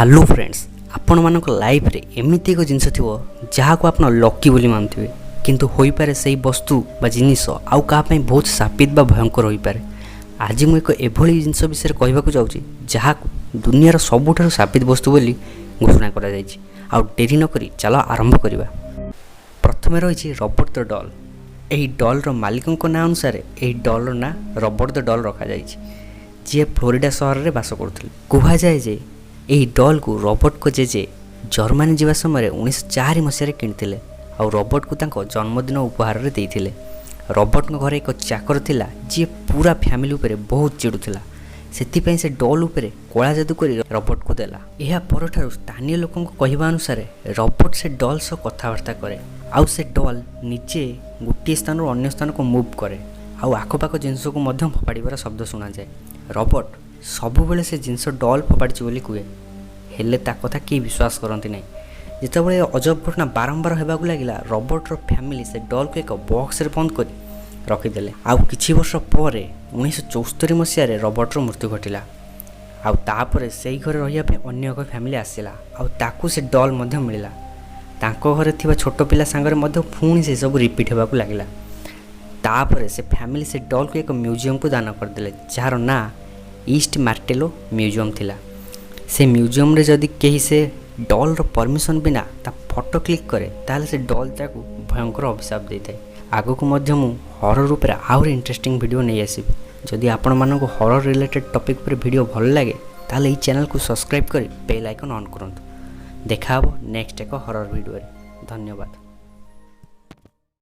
Hello friends, ଆପଣମାନଙ୍କ ଲାଇଫ୍ରେ ଏମିତି ଏକ ଜିନିଷ ଥିବ, ଯାହାକୁ ଆପଣ ଲକି ବୋଲି ମାନୁଥିବେ। କିନ୍ତୁ ହୋଇପାରେ ସେଇ ବସ୍ତୁ ବା ଜିନିଷ ଆଉ କାହା ପାଇଁ ବହୁତ ଶାପିତ ବା ଭୟଙ୍କର ହୋଇପାରେ। ଆଜି ମୁଁ ଏକ ଏଭଳି ଜିନିଷ ବିଷୟରେ କହିବାକୁ ଯାଉଛି, ଯାହାକୁ ଦୁନିଆର ସବୁଠାରୁ ଶାପିତ ବସ୍ତୁ ବୋଲି ଘୋଷଣା କରାଯାଇଛି। ଆଉ ଡେରି ନକରି ଚାଲ ଆରମ୍ଭ କରିବା। ପ୍ରଥମେ ରହିଛି ରବର୍ଟ ଦ ଡଲ୍। ଏହି ଡଲ୍ର ମାଲିକଙ୍କ ନାଁ ଅନୁସାରେ ଏହି ଡଲ୍ର ନାଁ ରବର୍ଟ ଦ ଡଲ୍ ରଖାଯାଇଛି, ଯିଏ ଫ୍ଲୋରିଡା ସହରରେ ବାସ କରୁଥିଲେ। କୁହାଯାଏ ଯେ ଏହି ଡଲ୍କୁ ରବର୍ଟଙ୍କ ଜେଜେ ଜର୍ମାନୀ ଯିବା ସମୟରେ 1904 ମସିହାରେ କିଣିଥିଲେ ଆଉ ରବର୍ଟକୁ ତାଙ୍କ ଜନ୍ମଦିନ ଉପହାରରେ ଦେଇଥିଲେ। ରବର୍ଟଙ୍କ ଘରେ ଏକ ଚାକର ଥିଲା, ଯିଏ ପୁରା ଫ୍ୟାମିଲି ଉପରେ ବହୁତ ଚିଡ଼ୁଥିଲା। ସେଥିପାଇଁ ସେ ଡଲ୍ ଉପରେ କଳା ଯାଦୁ କରି ରବର୍ଟକୁ ଦେଲା। ଏହା ପରଠାରୁ ସ୍ଥାନୀୟ ଲୋକଙ୍କ କହିବା ଅନୁସାରେ ରବର୍ଟ ସେ ଡଲ୍ ସହ କଥାବାର୍ତ୍ତା କରେ ଆଉ ସେ ଡଲ୍ ନିଜେ ଗୋଟିଏ ସ୍ଥାନରୁ ଅନ୍ୟ ସ୍ଥାନକୁ ମୁଭ୍ କରେ ଆଉ ଆଖପାଖ ଜିନିଷକୁ ମଧ୍ୟ ଫୋପାଡ଼ିବାର ଶବ୍ଦ ଶୁଣାଯାଏ। ରବର୍ଟ ସବୁବେଳେ ସେ ଜିନିଷ ଡଲ୍ ଫୋପାଡ଼ିଛି ବୋଲି କୁହେ, ହେଲେ ତା କଥା କେହି ବିଶ୍ୱାସ କରନ୍ତି ନାହିଁ। ଯେତେବେଳେ ଏ ଅଜବ ଘଟଣା ବାରମ୍ବାର ହେବାକୁ ଲାଗିଲା, ରବର୍ଟର ଫ୍ୟାମିଲି ସେ ଡଲ୍କୁ ଏକ ବକ୍ସରେ ବନ୍ଦ କରି ରଖିଦେଲେ। ଆଉ କିଛି ବର୍ଷ ପରେ 1974 ମସିହାରେ ରବର୍ଟର ମୃତ୍ୟୁ ଘଟିଲା। ଆଉ ତାପରେ ସେଇ ଘରେ ରହିବା ପାଇଁ ଅନ୍ୟ ଏକ ଫ୍ୟାମିଲି ଆସିଲା ଆଉ ତାକୁ ସେ ଡଲ୍ ମଧ୍ୟ ମିଳିଲା। ତାଙ୍କ ଘରେ ଥିବା ଛୋଟ ପିଲା ସାଙ୍ଗରେ ମଧ୍ୟ ପୁଣି ସେସବୁ ରିପିଟ୍ ହେବାକୁ ଲାଗିଲା। ତାପରେ ସେ ଫ୍ୟାମିଲି ସେ ଡଲ୍କୁ ଏକ ମ୍ୟୁଜିୟମକୁ ଦାନ କରିଦେଲେ, ଯାହାର ନାଁ ଇଷ୍ଟ ମାର୍ଟେଲୋ ମ୍ୟୁଜିୟମ୍ ଥିଲା। ସେ ମ୍ୟୁଜିୟମରେ ଯଦି କେହି ସେ ଡଲ୍ର ପରମିସନ୍ ବିନା ତା ଫଟୋ କ୍ଲିକ୍ କରେ, ତାହେଲେ ସେ ଡଲ୍ ତାକୁ ଭୟଙ୍କର ଅଭିଶାପ ଦେଇଥାଏ। ଆଗକୁ ମଧ୍ୟ ମୁଁ ହରର ଉପରେ ଆହୁରି ଇଣ୍ଟରେଷ୍ଟିଂ ଭିଡ଼ିଓ ନେଇ ଆସିବି। ଯଦି ଆପଣମାନଙ୍କୁ ହରର ରିଲେଟେଡ଼୍ ଟପିକ୍ ଉପରେ ଭିଡ଼ିଓ ଭଲ ଲାଗେ, ତାହେଲେ ଏହି ଚ୍ୟାନେଲକୁ ସବସ୍କ୍ରାଇବ୍ କରି ବେଲ୍ ଆଇକନ୍ ଅନ୍ କରନ୍ତୁ। ଦେଖା ହେବ ନେକ୍ସଟ ଏକ ହରର ଭିଡ଼ିଓରେ। ଧନ୍ୟବାଦ।